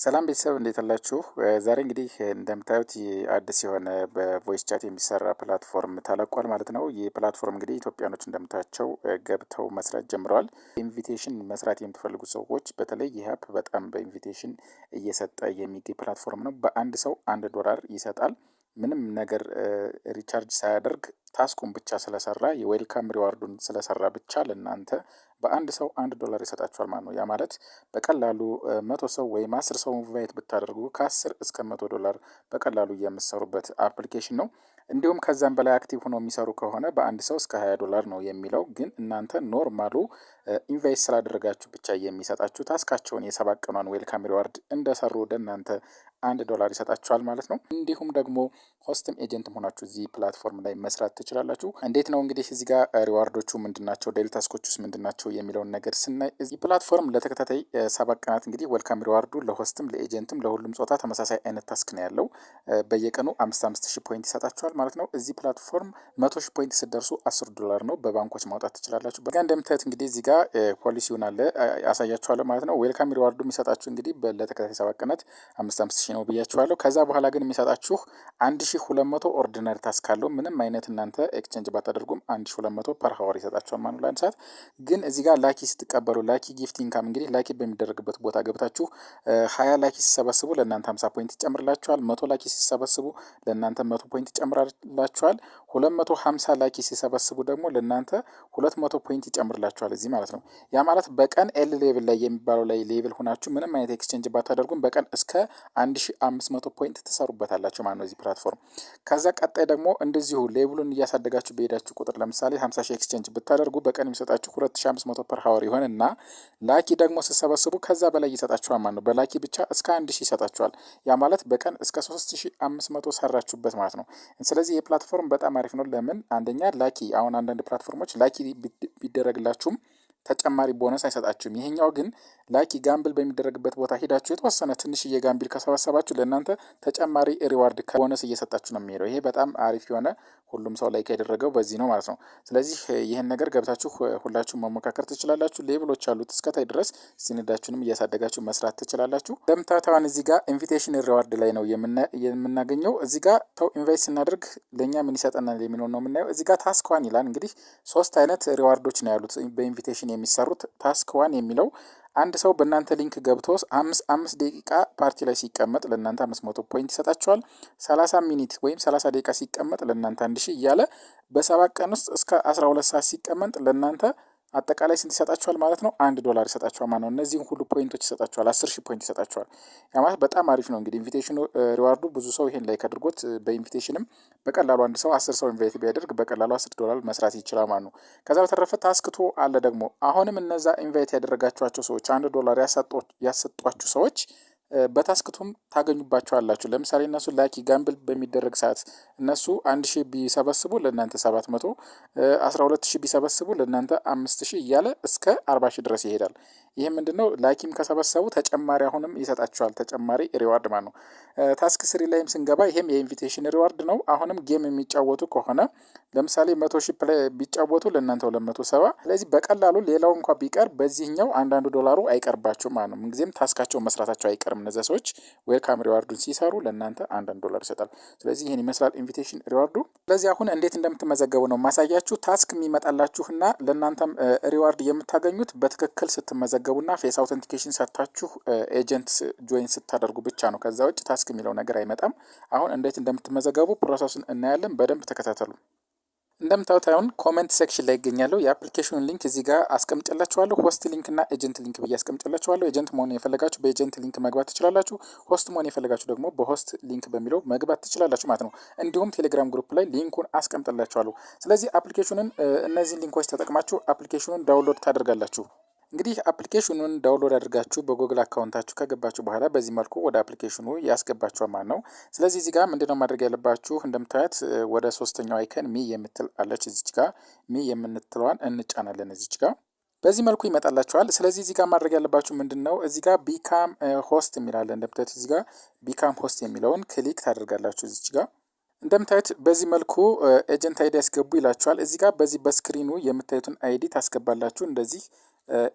ሰላም ቤተሰብ፣ እንዴት አላችሁ? ዛሬ እንግዲህ እንደምታዩት አዲስ የሆነ በ voice chat የሚሰራ platform ተለቋል ማለት ነው። ይህ platform እንግዲህ ኢትዮጵያኖች እንደምታያቸው ገብተው መስራት ጀምረዋል። Invitation መስራት የምትፈልጉ ሰዎች በተለይ ይህ app በጣም በ invitation እየሰጠ የሚገኝ platform ነው። በአንድ ሰው 1 ዶላር ይሰጣል። ምንም ነገር recharge ሳያደርግ task ኡን ብቻ ስለሰራ፣ የ welcome reward ኡን ስለሰራ ብቻ ለእናንተ በአንድ ሰው 1 ዶላር ይሰጣችኋል ማለት ነው። ያ ማለት በቀላሉ 100 ሰው ወይም 10 ሰው invite ብታደርጉ ከ10 እስከ 100 ዶላር በቀላሉ የምትሰሩበት application ነው። እንዲሁም ከዛም በላይ active ሆኖ የሚሰሩ ከሆነ በአንድ ሰው እስከ 20 ዶላር ነው የሚለው። ግን እናንተ normal ኡ invite ስላደረጋችሁ ብቻ የሚሰጣችሁ task ኣቸውን የ7 ቀኗን welcome reward እንደሰሩ ወደ እናንተ 1 ዶላር ይሰጣችኋል ማለት ነው። እንዲሁም ደግሞ host ም agent ም ሆናችሁ እዚህ platform ላይ መስራት ትችላላችሁ። እንዴት ነው እንግዲህ እዚህ ጋር reward ኦቹ ምንድን ናቸው፣ daily task ኦቹስ ምንድን ናቸው የሚለውን ነገር ስናይ እዚህ platform ለተከታታይ 7 ቀናት እንግዲህ ዌልካም ሪዋርዱ ለሆስትም ለኤጀንትም ለሁሉም ጾታ ተመሳሳይ አይነት task ነው ያለው። በየቀኑ አምስት አምስት ሺህ point ይሰጣችኋል ማለት ነው። እዚህ platform 100,000 point ስትደርሱ 10 ዶላር ነው፣ በባንኮች ማውጣት ትችላላችሁ። በጋ እንደምታዩት እንግዲህ እዚህ ጋር ፖሊሲውን አለ ያሳያችኋለሁ ማለት ነው። Welcome reward ኡ የሚሰጣችሁ እንግዲህ ለተከታታይ 7 ቀናት አምስት አምስት ሺህ ነው ብያችኋለሁ። ከዛ በኋላ ግን የሚሰጣችሁ 1200 ordinary task አለው። ምንም አይነት እናንተ exchange ባታደርጉም 1200 per hour ይሰጣችኋል ማለት ነው ለአንድ ሰዓት። ግን እዚህ ጋር lucky ስትቀበሉ፣ lucky gift income እንግዲህ lucky በሚደረግበት ቦታ ገብታችሁ 20 lucky ሲሰበስቡ ለእናንተ 50 point ይጨምርላችኋል። 100 lucky ሲሰበስቡ ለእናንተ 100 point ይጨምርላችኋል። 250 lucky ሲሰበስቡ ደግሞ ለእናንተ 200 point ይጨምርላችኋል እዚህ ማለት ነው። ያ ማለት በቀን L level ላይ የሚባለው ላይ level ሆናችሁ ምንም አይነት exchange ባታደርጉም በቀን እስከ 1500 point ትሰሩበታላችሁ ማለት ነው እዚህ platform። ከዛ ቀጣይ ደግሞ እንደዚሁ level ኡን እያሳደጋችሁ በሄዳችሁ ቁጥር ለምሳሌ 50 ሺህ exchange ብታደርጉ በቀን የሚሰጣችሁ 2500 per hour ይሆንና lucky ደግሞ ስትሰበስቡ ከዛ በላይ ይሰጣችኋል ማለት ነው። በ lucky ብቻ እስከ 1000 ይሰጣችኋል። ያ ማለት በቀን እስከ 3500 ሰራችሁበት ማለት ነው። ስለዚህ ይህ platform በጣም አሪፍ ነው። ለምን? አንደኛ lucky፣ አሁን አንዳንድ platform ኦች lucky ቢደረግላችሁም ተጨማሪ ቦነስ አይሰጣችሁም። ይሄኛው ግን lucky gamble በሚደረግበት ቦታ ሄዳችሁ የተወሰነ ትንሽዬ gamble ከሰበሰባችሁ ለእናንተ ተጨማሪ reward ከ bonus እየሰጣችሁ ነው የሚሄደው። ይሄ በጣም አሪፍ የሆነ ሁሉም ሰው like ያደረገው በዚህ ነው ማለት ነው። ስለዚህ ይህን ነገር ገብታችሁ ሁላችሁም መሞካከር ትችላላችሁ። Level ኦች አሉት፣ እስከታይ ድረስ ሲንዳችሁንም እያሳደጋችሁ መስራት ትችላላችሁ። እንደምታዩት አሁን እዚህ ጋር invitation reward ላይ ነው የምናገኘው። እዚህ ጋር ተው invite ስናደርግ ለእኛ ምን ይሰጠናል የሚለውን ነው የምናየው። እዚህ ጋር task one ይላል። እንግዲህ ሶስት አይነት reward ኦች ነው ያሉት በ invitation የሚሰሩት። Task one የሚለው አንድ ሰው በእናንተ link ገብቶ 5 5 ደቂቃ ፓርቲ ላይ ሲቀመጥ ለእናንተ 500 point ይሰጣችኋል። 30 minute ወይም 30 ደቂቃ ሲቀመጥ ለእናንተ 1000 እያለ በ7 ቀን ውስጥ እስከ 12 ሰዓት ሲቀመጥ ለእናንተ አጠቃላይ ስንት ይሰጣችኋል ማለት ነው? 1 ዶላር ይሰጣችኋል ማለት ነው። እነዚህን ሁሉ point ኦች ይሰጣችኋል። 10,000 point ይሰጣችኋል። ያ ማለት በጣም አሪፍ ነው። እንግዲህ invitation ኑ reward ኡ ብዙ ሰው ይሄን like አድርጎት በ invitation ም በቀላሉ አንድ ሰው 10 ሰው invite ቢያደርግ በቀላሉ 10 ዶላር መስራት ይችላል ማለት ነው። ከዛ በተረፈ task two አለ ደግሞ። አሁንም እነዛ invite ያደረጋችኋቸው ሰዎች፣ 1 ዶላር ያሰጧችሁ ሰዎች በ task two ም ታገኙባቸዋላችሁ። ለምሳሌ እነሱ lucky gamble በሚደረግ ሰዓት እነሱ 1000 ቢሰበስቡ ለእናንተ 700፣ 12,000 ቢሰበስቡ ለእናንተ 5000 እያለ እስከ 40,000 ድረስ ይሄዳል። ይህ ምንድነው? Lucky ም ከሰበሰቡ ተጨማሪ አሁንም ይሰጣችኋል፣ ተጨማሪ reward ማለት ነው። Task three ላይም ስንገባ ይሄም የ invitation reward ነው። አሁንም game የሚጫወቱ ከሆነ ለምሳሌ 100,000 ቢጫወቱ ለእናንተ 270። ስለዚህ በቀላሉ ሌላው እንኳ ቢቀር በዚህኛው አንዳንዱ ዶላሩ አይቀርባቸውም ማለት ነው። ምንጊዜም task ኣቸውን መስራታቸው አይቀርም። እነዚያ ሰዎች welcome reward ኡን ሲሰሩ ለእናንተ አንዳንድ ዶላር ይሰጣል። ስለዚህ ይህን ይመስላል invitation reward ኡ። ስለዚህ አሁን እንዴት እንደምትመዘገቡ ነው ማሳያችሁ። Task የሚመጣላችሁና ለእናንተም reward የምታገኙት በትክክል ስትመዘገቡና face authentication ሰጥታችሁ agent join ስታደርጉ ብቻ ነው። ከዛ ውጭ task የሚለው ነገር አይመጣም። አሁን እንዴት እንደምትመዘገቡ process ኡን እናያለን። በደንብ ተከታተሉ። እንደምታዩት አሁን comment section ላይ ይገኛለሁ። የ application ኑን link እዚህ ጋር አስቀምጬላችኋለሁ። Host link እና agent link ብዬ አስቀምጬላችኋለሁ። Agent መሆን የፈለጋችሁ በ agent link መግባት ትችላላችሁ። Host መሆን የፈለጋችሁ ደግሞ በ host link በሚለው መግባት ትችላላችሁ ማለት ነው። እንዲሁም ቴሌግራም group ላይ link ኡን አስቀምጥላችኋለሁ። ስለዚህ application ኑን እነዚህን link ኦች ተጠቅማችሁ application ኑን download ታደርጋላችሁ። እንግዲህ application ኑን download አድርጋችሁ በ Google account ኣችሁ ከገባችሁ በኋላ በዚህ መልኩ ወደ application ኑ ያስገባችኋል ማለት ነው። ስለዚህ እዚህ ጋር ምንድነው ማድረግ ያለባችሁ? እንደምታዩት ወደ ሶስተኛው icon me የምትል አለች። እዚች ጋር me የምትለዋን እንጫናለን። እዚች ጋር በዚህ መልኩ ይመጣላችኋል። ስለዚህ እዚህ ጋር ማድረግ ያለባችሁ ምንድን ነው? እዚህ ጋር become host የሚል አለ። እንደምታዩት እዚህ ጋር become host የሚለውን click ታደርጋላችሁ። እዚች ጋር እንደምታዩት በዚህ መልኩ agent ID ያስገቡ ይላችኋል። እዚህ ጋር በዚህ በ screen ኑ የምታዩትን ID ታስገባላችሁ። እንደዚህ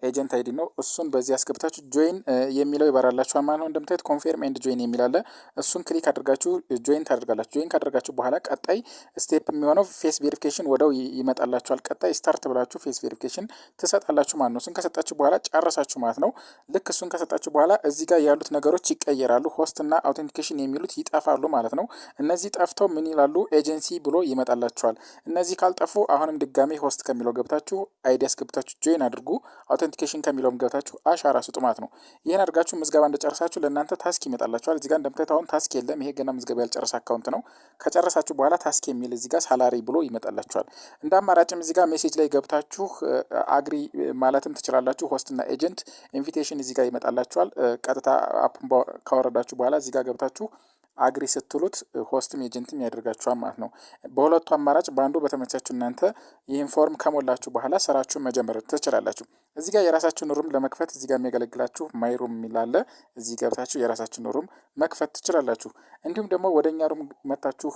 Agent ID ነው። እሱን በዚህ አስገብታችሁ join የሚለው ይበራላችኋል ማለት ነው። እንደምታዩት confirm and join የሚል አለ። እሱን click አድርጋችሁ join ታደርጋላችሁ። Join ካደረጋችሁ በኋላ ቀጣይ step የሚሆነው face verification ወዲያው ይመጣላችኋል። ቀጣይ start ብላችሁ face verification ትሰጣላችሁ ማለት ነው። እሱን ከሰጣችሁ በኋላ ጨረሳችሁ ማለት ነው። ልክ እሱን ከሰጣችሁ በኋላ እዚህ ጋር ያሉት ነገሮች ይቀየራሉ። Host እና authentication የሚሉት ይጠፋሉ ማለት ነው። እነዚህ ጠፍተው ምን ይላሉ? ኤጀንሲ ብሎ ይመጣላችኋል። እነዚህ ካልጠፉ አሁንም ድጋሜ host ከሚለው ገብታችሁ ID አስገብታችሁ join አድርጉ። Authentication ከሚለውም ገብታችሁ አሻራ ስጡ ማለት ነው። ይህን አድርጋችሁ ምዝገባ እንደጨረሳችሁ ለእናንተ task ይመጣላችኋል። እዚህ ጋር እንደምታዩት አሁን task የለም። ይሄ ገና ምዝገባ ያልጨረሰ account ነው። ከጨረሳችሁ በኋላ task የሚል እዚህ ጋር salary ብሎ ይመጣላችኋል። እንደ አማራጭም እዚህ ጋር message ላይ ገብታችሁ agree ማለትም ትችላላችሁ። Host እና agent invitation እዚህ ጋር ይመጣላችኋል። ቀጥታ app ኡን ካወረዳችሁ በኋላ እዚህ ጋር ገብታችሁ agree ስትሉት host ም agent ም ያደርጋችኋል ማለት ነው። በሁለቱ አማራጭ በአንዱ በተመቻችሁ እናንተ ይህን form ከሞላችሁ በኋላ ስራችሁን መጀመር ትችላላችሁ። እዚህ ጋር የራሳችሁን room ለመክፈት እዚህ ጋር የሚያገለግላችሁ my room የሚል አለ። እዚህ ገብታችሁ የራሳችሁን room መክፈት ትችላላችሁ። እንዲሁም ደግሞ ወደ እኛ room መታችሁ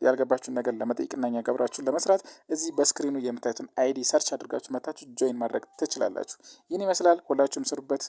ያልገባችሁን ነገር ለመጠየቅና እኛ ጋር አብራችሁ ለመስራት እዚህ በ screen ኑ የምታዩትን ID search አድርጋችሁ መታችሁ join ማድረግ ትችላላችሁ። ይህን ይመስላል። ሁላችሁም ስሩበት።